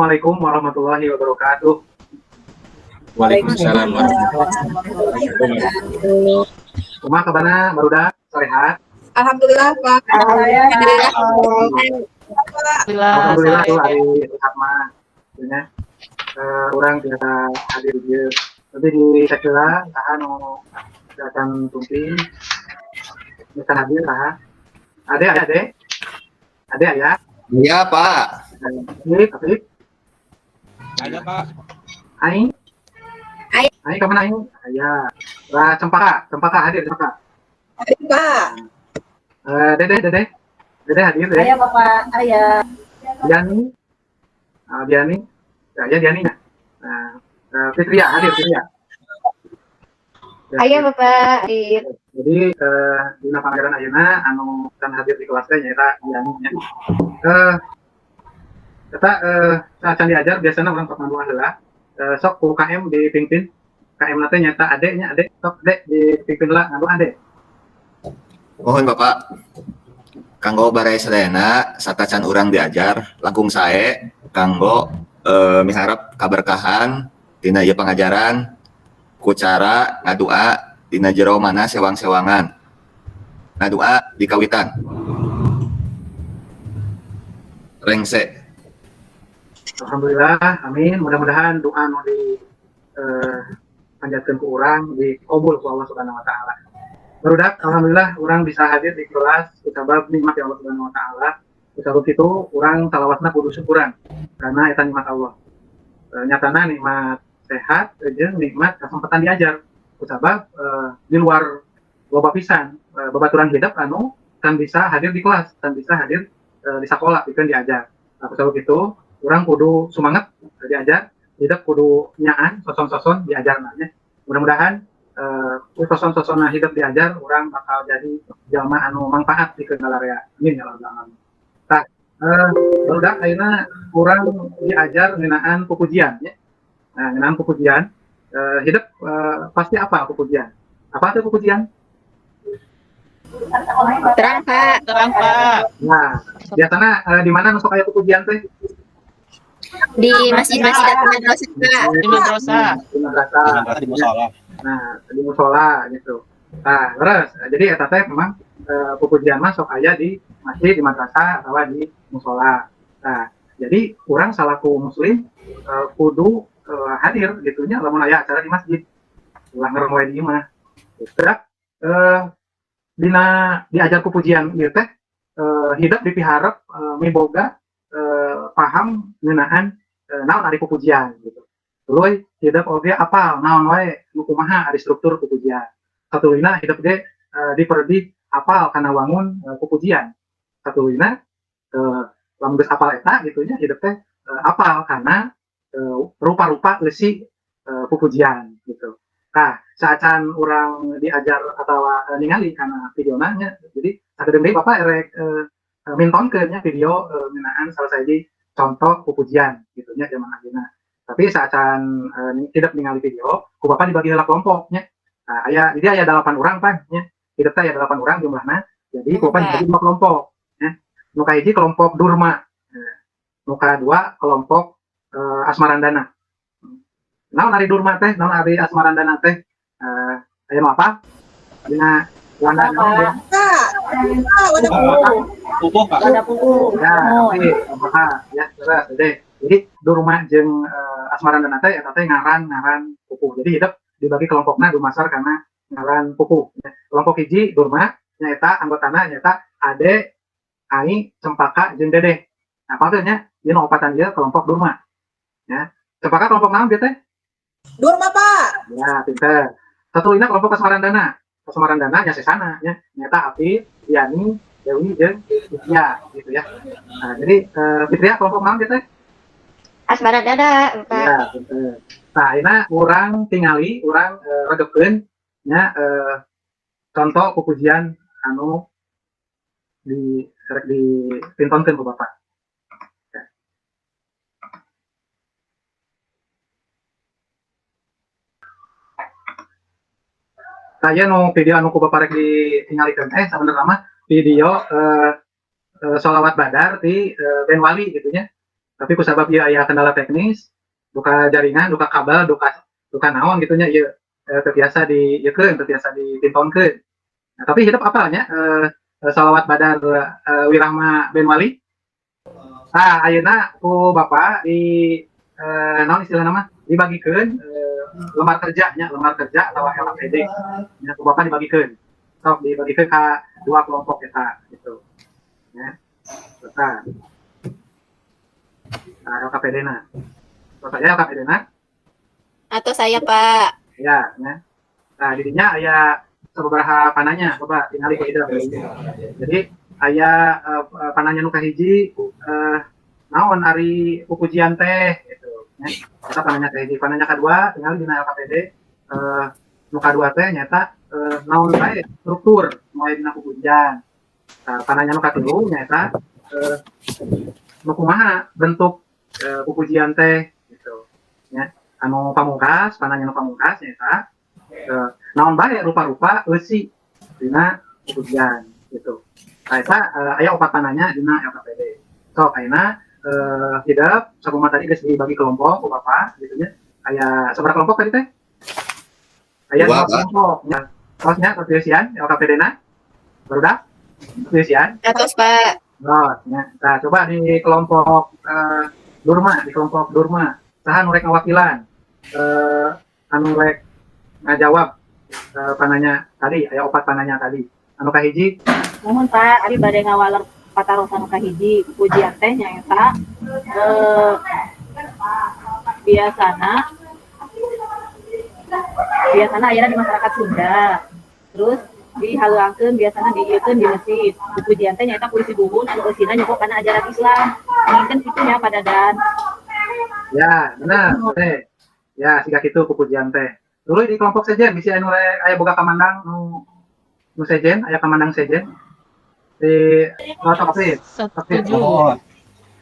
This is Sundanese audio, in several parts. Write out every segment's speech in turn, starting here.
Assalamualaikum warahmatullahi wabarakatuh. Waalaikumsalam warahmatullahi wabarakatuh. Kumaha kabarna, barudak, sarehat? Alhamdulillah, Pak. Alhamdulillah. Alhamdulillah tuh ari sehat mah. Nya. Urang biasa hadir di dieu. Tapi di sakeula saha nu datang tumping bisa hadir saha? Ade, ade. Ade aya? Iya, Pak. Afif, Afif. Aya, Pak. Aing? Aing. Aing kemana Aing? Aya. Lah, Cempaka, Cempaka hadir, Cempaka. Hadir, Pak. Dede, Dede. Dede hadir, Dede. Aya, Bapak, aya. Diani. Diani. Ya, ya Diani. Nah, Fitria hadir, Fitria. Ya, Aya, Bapak, hadir. Jadi dina pangajaran ayeuna anu can hadir di kelas teh nyaeta Diani nya. Eta can diajar biasana urang sok ngadoa heula. Sok ku KM dipimpin. KM na teh nyaeta ade nya, ade sok dek dipimpin heula ngadoa ade. Mohon Bapak. Kanggo baraya sadayana satacan urang diajar langkung sae kanggo miharap kaberkahan dina ieu pangajaran ku cara ngadua dina jero mana sewang-sewangan. Ngadua di kawitan. Rengse. Alhamdulillah, amin. Mudah-mudahan doa nu di panjatkeun ku urang dikabul ku Allah Subhanahu wa taala. Barudak, alhamdulillah urang bisa hadir di kelas kusabab nikmat ya Allah Subhanahu wa taala. Kusabab itu urang salawatna kudu syukuran karena eta nikmat Allah. Nyatana nikmat sehat jeung nikmat kesempatan diajar. Kusabab di luar loba pisan babaturan hidup anu kan bisa hadir di kelas, kan bisa hadir di sekolah pikeun diajar. Nah, kusabab itu urang kudu semangat diajar, hidup kudu nyaan soson-soson diajar nya. Mudah-mudahan soson-sosona hidup diajar urang bakal jadi jalma anu manfaat di area. Amin ya rabbal alamin. Tah, barudak ayeuna urang diajar ngeunaan pupujian nya. Nah, ngeunaan pupujian, hidup pasti apa pupujian? Apa tuh pupujian? Terang, Pak. Terang, Pak. Nah, biasanya di mana nu sok aya pupujian teh? Di masjid-masjid atau madrasah, Pak. Di madrasah. Di madrasah. Di musola. Nah, di musola gitu. Nah, terus jadi eta teh memang pupujian mah sok aya di masjid, di madrasah atau di musola. Nah, jadi urang salaku muslim kudu hadir gitu nya lamun aya acara di masjid. Ulah ngerem wae di imah. Terus dina diajar pupujian ieu teh hidup dipiharep miboga paham ngeunaan naon ari pupujian gitu. Tuluy hidup oge apal naon wae nu kumaha ari struktur pupujian. Satuluyna hidup ge diperdi apal kana wangun pupujian. Satuluyna lamun geus apal eta gitu nya hidup teh apal kana rupa-rupa leusi pupujian gitu. Nah, saacan urang diajar atau ningali kana videona nya, jadi sakedeung deui Bapak erek mintonkeun nya video ngeunaan salah sahiji contoh pupujian gitu nya zaman ayeuna. Tapi saacan tidak ningali video, ku Bapak dibagi heula kelompok nya. Nah, aya jadi aya 8 orang pan nya. Hidup teh aya 8 orang jumlahna. Jadi ku Bapak dibagi 2 kelompok nya. Nu kahiji kelompok Durma. Nu kadua kelompok Asmarandana. Naon ari Durma teh, naon ari Asmarandana teh? Aya nu apa? Dina wanda naon? Pak, Pak, wanda pupuh. Pupuh, Pak. Wanda pupuh. Ya, oke, Pak. Ya, terus deh. Jadi Durma jeung Asmarandana teh eta teh ngaran-ngaran pupuh. Jadi hidup dibagi kelompokna dumasar karena ngaran pupuh. Kelompok hiji Durma nyaeta anggotana nyaeta Ade, Ai, Cempaka jeung Dedeh. Nah, apa teh nya? Ieu nu opatan ieu kelompok Durma. Ya. Cempaka kelompok naon ieu teh? Durma, Pak. Ya, pinter. Satuluyna kelompok Asmarandana. Asmarandana nya sesana nya nyaeta Afif, Yani, Dewi jeung Fitria gitu ya. Nah, jadi Fitria kelompok naon ieu teh? Asmarandana, Pak. Ya, pinter. Nah, ini urang tingali, urang regepkeun nya contoh pupujian anu di rek dipintonkeun ku Bapak. Ya. Saya nu video anu ku Bapak rek ditingalikeun teh sabenerna mah video sholawat badar di band Wali gitu nya. Tapi kusabab ieu aya kendala teknis, duka jaringan, duka kabel, duka duka naon gitu nya, ieu teu tiasa di ieukeun, teu tiasa dipintonkeun. Nah, tapi hidep apal nya salawat Badar Wirahma Ben Wali? Nah, ayeuna ku Bapak di naon istilahna mah, dibagikeun lembar kerja nya, lembar kerja atau LKPD nya, ku Bapak dibagikeun. Sok dibagikeun ka dua kelompok eta gitu. Ya. Nah, nah LKPD na. Terus saya LKPD na. Atau saya, Pak. Ya, ya. Nah, didinya aya sababaraha pananya, coba tingali ku hidep. Jadi aya pananya nu kahiji, naon ari pupujian teh gitu ya. Eta pananya kahiji, pananya kadua tingali dina LKPD, nu kadua teh nyaeta naon bae struktur mulai dina pupujian. Nah, pananya nu katilu nyaeta nu kumaha bentuk pupujian teh gitu ya. Anu pamungkas, pananya nu pamungkas nyaeta naon bae rupa-rupa eusi dina pupujian gitu. Nah, eta aya opat pananya dina LKPD. Sok ayeuna hidep sakumaha tadi geus dibagi kelompok ku Bapak gitu nya. Aya sabaraha kelompok tadi teh? Aya Dua, dua Pak. Kelompok nya. Tos nya, tos dieusian LKPD na? Barudak? Tos dieusian? Atos, Pak. Tos nya. Nah, coba di kelompok Durma, di kelompok Durma. Saha nu rek ngawakilan? Anu rek ngajawab pananya tadi, aya opat pananya tadi. Anu kahiji? Mohon, Pak, ari bade ngawaler patarosan kahiji, pujian teh nyaeta biasana biasana ayeuna di masyarakat Sunda. Terus dihalangkeun, biasana diieukeun di masjid. Pujian teh nyaeta puisi buhun anu eusina nyokok kana ajaran Islam. Mungkin kitu nya, Pak Dadan. Ya, benar, teh. Ya, siga kitu pupujian teh. Dulu di kelompok sejen bisi anu rek aya boga kamandang nu nu sejen, aya kamandang sejen. Di oh, sok Afif. Setuju. Mohon.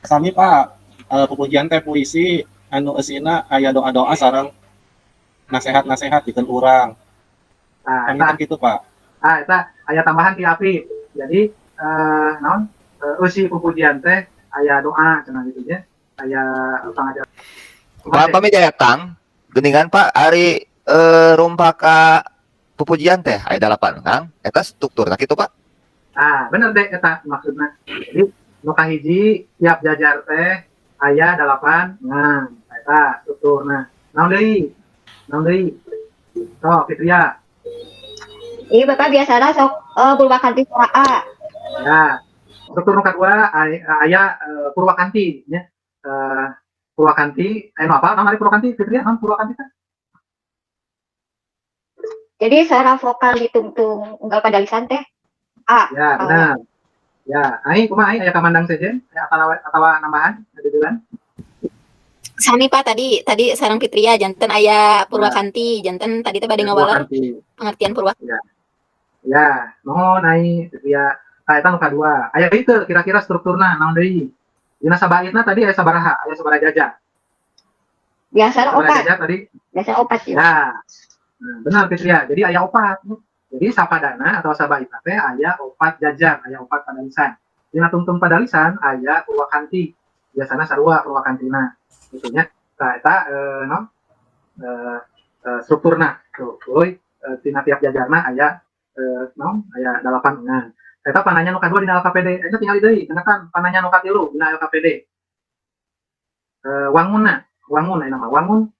Sami, Pak, pupujian teh puisi anu eusina aya doa-doa sareng nasehat-nasehat pikeun urang. Nah, Kami eta, kan gitu, Pak. Ah, eta aya tambahan ti Afif. Jadi naon? Eusi pupujian teh aya doa cenah gitu nya. Aya pangajar. Pak, pami datang, geningan Pak, ari rumpaka pupujian teh aya dalapan, Kang. Eta strukturna kitu, Pak. Ah, bener deh eta maksudna. Jadi nu kahiji tiap jajar teh aya dalapan. Nah, eta strukturna. Naon deui? Naon deui? Sok, Fitria. Iya, Bapak, biasanya sok purwakanti suara A. Ya. Struktur nu kadua aya purwakanti nya. Purwakanti aya nu apa? Naon ari purwakanti, Fitria? Naon purwakanti teh? Jadi suara vokal ditungtung unggal padalisan teh A. Ya, benar. Ya, ai kumaha ai, aya kamandang sejen? Aya atawa nambahan ada? Sami, Pak, tadi tadi sareng Fitria, janten aya purwakanti, janten tadi teh bade ngawaler Purwakanti. Pengertian purwa. Ya. Ya, nuhun ai Fitria. Nah, eta nu kadua. Aya deui teu kira-kira strukturna naon deui? Dina sabaitna tadi aya sabaraha? Aya sabaraha jajar? Biasanya Sabaraha opat. jajar tadi? Biasanya opat ya. Ya. Nah, benar, Fitria. Jadi aya opat. Jadi sapadana atau sabaitna teh aya opat jajar, aya opat padalisan. Dina tungtung padalisan aya purwakanti. Biasana sarua purwakantina. Gitu nya. Nah, eta naon? Strukturna. Tuh, tuluy tina tiap jajarna aya naon? Aya dalapan. Nah, eta pananya nu kadua dina LKPD. Eta tinggal deui, kan pananya nu katilu dina LKPD. Wangunna, wangun aya nama wangun.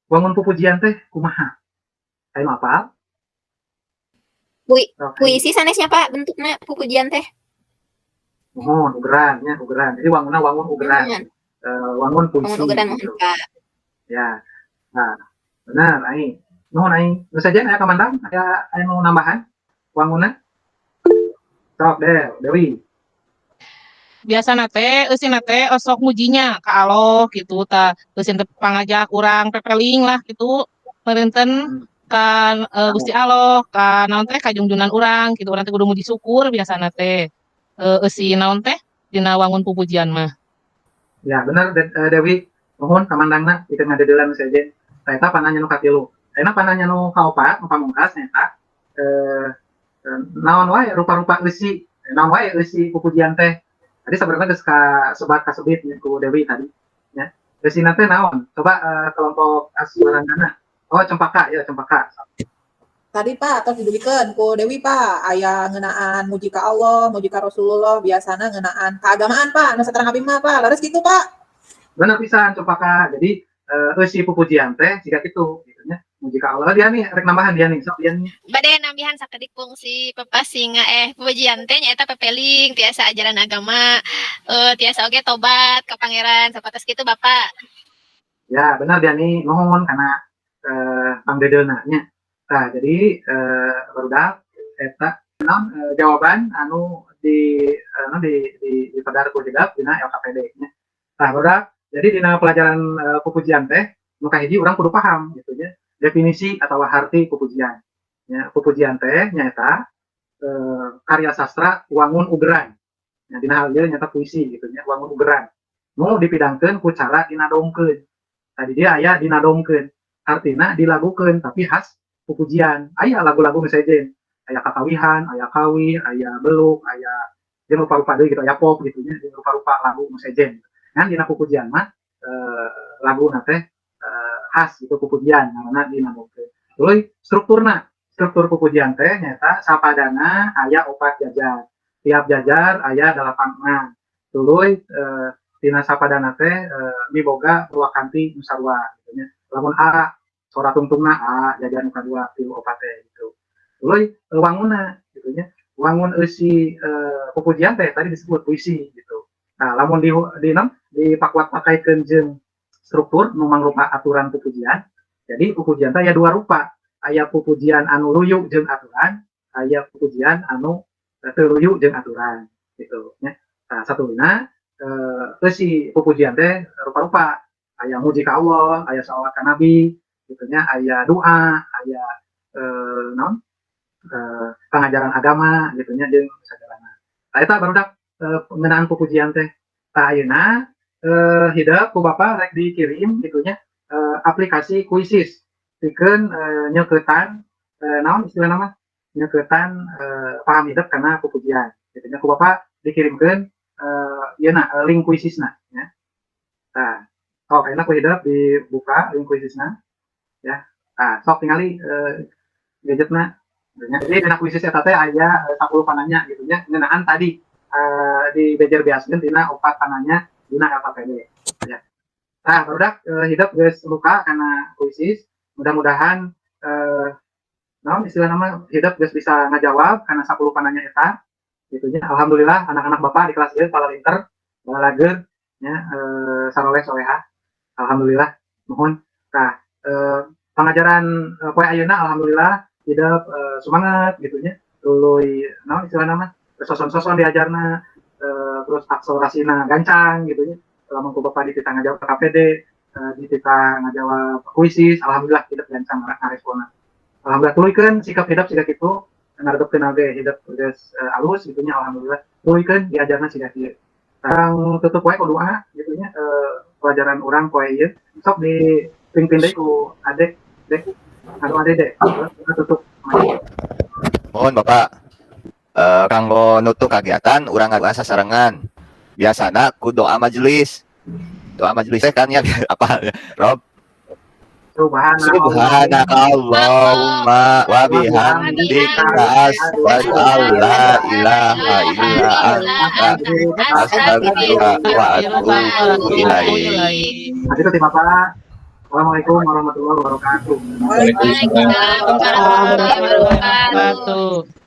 Wangun pupujian teh kumaha? Aya nu apal? Oke. Puisi sanesnya, Pak, bentukna pupujian teh. Muhun ugeran nya, ugeran. Jadi wangunna wangun ugeran. Muhun. Wangun puisi Wangun ugeran, muhun, gitu. Pak. Ya. Nah, benar ai. Nuhun ai. Nu sejen aya kamandang, aya aya nu nambahan wangunna? Sok Del, Dewi. Biasana teh eusina teh osok mujinya ka Allah gitu tah, eusin teh pangajak urang pepeling lah gitu meureun kan Gusti Allah ka naon teh ka jungjunan urang gitu, urang teh kudu muji syukur biasana teh eusi naon teh dina wangun pupujian mah. Ya, benar Dewi. Nuhun kamandangna pikeun ngadedeulan nu sejen. Tah, eta pananya nu katilu. Ayeuna pananya nu kaopat, nu pamungkas nyaeta naon wae rupa-rupa eusi, naon wae eusi pupujian teh. Tadi sebenarnya geus ka sebat kasebit nya ku Dewi tadi nya. Eusina teh naon? Coba kelompok Aswarangana. Oh, Cempaka ya, Cempaka. Tadi Pak, tos didugikeun ku Dewi Pak, aya ngeunaan muji ka Allah, muji ka Rasulullah, biasana ngeunaan keagamaan Pak, nu saterang abi mah Pak, leres kitu Pak. Bener pisan, Cempaka. Jadi eusi pupujian teh siga kitu gitu nya. Muji ka Allah dia nih rek nambahan dia nih, sok dia nih. Bade nambihan sakedik fungsi pepasinga pujian teh nyaeta pepeling tiasa ajaran agama, tiasa oge tobat ka Pangeran, sapertos kitu, Bapak. Ya, benar Diani, nuhun karena pangdedeuna nya. Nah, jadi barudak eta naon jawaban anu di anu di dipedar ku hidep dina LKPD nya. Nah, barudak, jadi dina pelajaran pupujian teh nu kahiji urang kudu paham gitu nya, definisi atau arti pupujian. Ya, pupujian teh nyaeta karya sastra wangun ugeran. Ya, dina hal ieu nyaeta puisi gitu nya, wangun ugeran. Nu dipidangkeun ku cara dinadongkeun. Tadi dia aya dinadongkeun, artina dilagukeun tapi khas pupujian. Aya lagu-lagu nu sejen, aya kakawihan, aya kawih, aya beluk, aya jeung rupa-rupa deui gitu, aya pop gitu nya, jeung rupa-rupa lagu nu sejen. Ngan dina pupujian mah laguna teh khas gitu pupujian ngaranna dinadongkeun. Tuluy strukturna, struktur pupujian teh nyaeta sapadana aya 4 jajar. Tiap jajar aya 8 engang. Tuluy tina sapadana teh miboga purwakanti nu sarua gitu nya. Lamun A sora tungtungna A, jajar nu kadua, tilu, opat teh gitu. Tuluy wangunna gitu nya. Wangun eusi pupujian teh tadi disebut puisi gitu. Nah, lamun di naon dipakuat-pakaikeun jeung struktur nu mangrupa aturan pupujian. Jadi pupujian teh aya dua rupa. Aya pupujian anu luyu jeung aturan, aya pupujian anu teu luyu jeung aturan gitu nya. Nah, satuluyna eusi pupujian teh rupa-rupa. Aya muji ka Allah, aya shalawat ka Nabi gitu nya, aya doa, aya naon pangajaran agama gitu nya jeung sagalana. Nah, eta barudak ngeunaan pupujian teh. Tah, ayeuna hidep ku Bapak rek dikirim gitu nya aplikasi Quizizz pikeun nyeuketan naon istilahna mah nyeuketan paham hidep kana pupujian gitu nya. Ku Bapak dikirimkeun ieu na link Quizizz-na nya. Tah, sok ayeuna ku hidep dibuka link Quizizz-na ya. Tah, sok tingali gadgetna gitu nya. Jadi dina Quizizz eta teh aya 10 pananya gitu nya ngeunaan tadi dibejer beaskeun tina 4 pananya dina LKPD ya. Nah, barudak hidep geus luka kana Quizizz. Mudah-mudahan naon istilahna mah hidep geus bisa ngajawab kana 10 pananya eta gitu nya. Alhamdulillah anak-anak Bapak di kelas ieu palalinter, balalager nya, saroleh soleha. Alhamdulillah, nuhun. Tah, pangajaran poe ayeuna alhamdulillah hidep semangat gitu nya. Tuluy naon istilahna mah soson-soson diajarna, terus akselerasina gancang gitu nya. Lamun ku Bapak dititah ngajawab LKPD, dititah ngajawab Quizizz, alhamdulillah hidep gancang ngaresponna. Alhamdulillah, tuluykeun sikap hidep siga kitu, ngaredepkeun oge hidep geus alus gitu nya, alhamdulillah. Tuluykeun diajarna siga kieu. Urang tutup wae ku doa gitu nya pelajaran urang poe ieu. Sok dipimpin deui ku Adek, Dek. Anu Ade dek, tutup. Mohon Bapak, kanggo nutup kagiatan urang ngadoa sasarengan. Biasana ku doa majelis. Doa majelis teh kan ya apa Rob? Subhanaka Allahumma wa bihamdika asyhadu an la ilaha illa anta astaghfiruka wa atubu ilaik. Itu Bapak. Assalamualaikum warahmatullahi wabarakatuh. Waalaikumsalam warahmatullahi wabarakatuh.